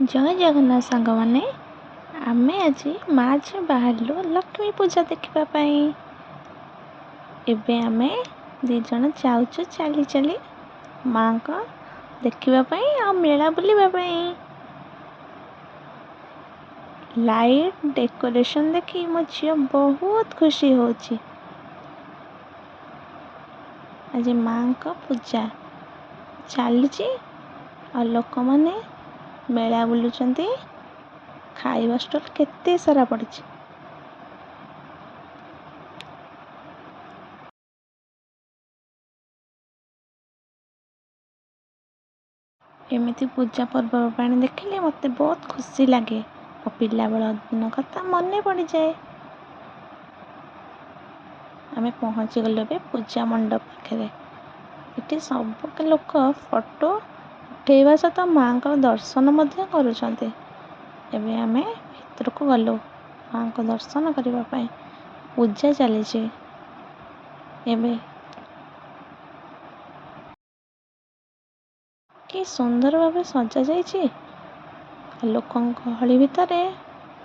ଜୟ ଜଗନ୍ନାଥ ସାଙ୍ଗମାନେ, ଆମେ ଆଜି ମା ଝିଅ ବାହାରିଲୁ ଲକ୍ଷ୍ମୀ ପୂଜା ଦେଖିବା ପାଇଁ। ଏବେ ଆମେ ଦୁଇ ଜଣ ଯାଉଛୁ ଚାଲି ଚାଲି ମାଙ୍କ ଦେଖିବା ପାଇଁ ଆଉ ମେଳା ବୁଲିବା ପାଇଁ। ଲାଇଟ୍ ଡେକୋରେସନ୍ ଦେଖି ମୋ ଝିଅ ବହୁତ ଖୁସି ହେଉଛି। ଆଜି ମାଙ୍କ ପୂଜା ଚାଲିଛି ଆଉ ଲୋକମାନେ ମେଳା ବୁଲୁଛନ୍ତି। ଖାଇବା ଷ୍ଟଲ୍ କେତେ ସାରା ପଡ଼ିଛି। ଏମିତି ପୂଜା ପର୍ବପର୍ବାଣି ଦେଖିଲେ ମୋତେ ବହୁତ ଖୁସି ଲାଗେ। ମୋ ପିଲାବେଳ ଦିନ କଥା ମନେ ପଡ଼ିଯାଏ। ଆମେ ପହଞ୍ଚିଗଲୁ ଏବେ ପୂଜା ମଣ୍ଡପ ପାଖରେ। ଏଠି ସବୁ ଲୋକ ଫଟୋ ଉଠେଇବା ସହିତ ମାଆଙ୍କର ଦର୍ଶନ ମଧ୍ୟ କରୁଛନ୍ତି। ଏବେ ଆମେ ଭିତରକୁ ଗଲୁ ମାଆଙ୍କ ଦର୍ଶନ କରିବା ପାଇଁ। ପୂଜା ଚାଲିଛି ଏବେ। କି ସୁନ୍ଦର ଭାବେ ସଜାଯାଇଛି। ଲୋକଙ୍କ ଗହଳି ଭିତରେ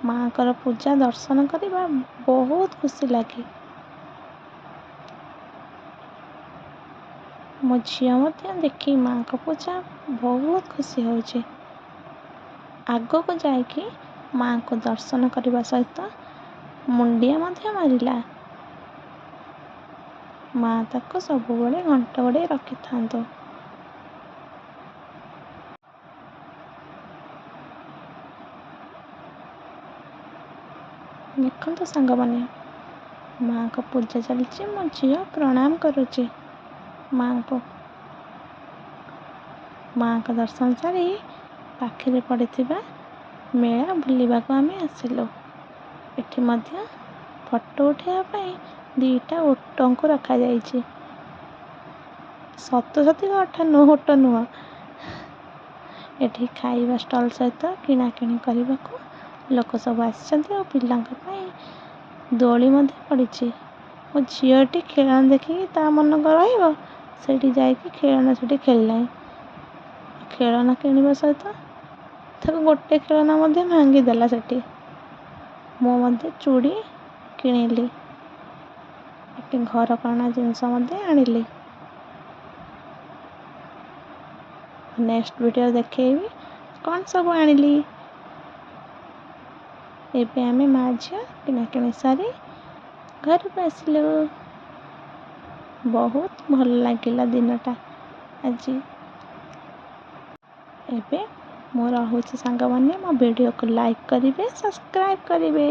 ମାଆଙ୍କର ପୂଜା ଦର୍ଶନ କରିବା ବହୁତ ଖୁସି ଲାଗେ। ମୋ ଝିଅ ମଧ୍ୟ ଦେଖି ମାଆଙ୍କ ପୂଜା ବହୁତ ଖୁସି ହେଉଛି। ଆଗକୁ ଯାଇକି ମାଆଙ୍କୁ ଦର୍ଶନ କରିବା ସହିତ ମୁଣ୍ଡିଆ ମଧ୍ୟ ମାରିଲା। ମା ତାକୁ ସବୁବେଳେ ଘଣ୍ଟ ଘୋଡ଼େଇ ରଖିଥାନ୍ତୁ। ଦେଖନ୍ତୁ ସାଙ୍ଗମାନେ, ମାଆଙ୍କ ପୂଜା ଚାଲିଛି। ମୋ ଝିଅ ପ୍ରଣାମ କରୁଛି ମାଆଙ୍କୁ। ମାଆଙ୍କ ଦର୍ଶନ ସାରି ପାଖରେ ପଡ଼ିଥିବା ମେଳା ବୁଲିବାକୁ ଆମେ ଆସିଲୁ। ଏଠି ମଧ୍ୟ ଫଟୋ ଉଠାଇବା ପାଇଁ ଦୁଇଟା ଓଟଙ୍କୁ ରଖାଯାଇଛି। ସତ ସତିକା ଓଟ ନୁହଁ, ଓଟ ନୁହଁ। ଏଠି ଖାଇବା ଷ୍ଟଲ୍ ସହିତ କିଣାକିଣି କରିବାକୁ ଲୋକ ସବୁ ଆସିଛନ୍ତି ଆଉ ପିଲାଙ୍କ ପାଇଁ ଦୋଳି ମଧ୍ୟ ପଡ଼ିଛି। ମୋ ଝିଅଟି ଖେଳଣା ଦେଖିକି ତା ମନ କଣ ରହିବ, ସେଇଠି ଯାଇକି ଖେଳଣା ସେଠି ଖେଳିଲାଣି। ଖେଳଣା କିଣିବା ସହିତ ତାକୁ ଗୋଟେ ଖେଳଣା ମଧ୍ୟ ଭାଙ୍ଗିଦେଲା ସେଠି। ମୁଁ ମଧ୍ୟ ଚୁଡ଼ି କିଣିଲି, ଏଠି ଘରକରଣା ଜିନିଷ ମଧ୍ୟ ଆଣିଲି। ନେକ୍ସଟ ଭିଡ଼ିଓ ଦେଖେଇବି କ'ଣ ସବୁ ଆଣିଲି। ଏବେ ଆମେ ମା ଝିଅ କିଣାକିଣି ସାରି ଘରକୁ ଆସିଲୁ। ବହୁତ ଭଲ ଲାଗିଲା ଦିନଟା ଆଜି। ଏବେ ମୁଁ ରହୁଛି ସାଙ୍ଗମାନେ। ମୋ ଭିଡ଼ିଓକୁ ଲାଇକ୍ କରିବେ, ସବସ୍କ୍ରାଇବ୍ କରିବେ।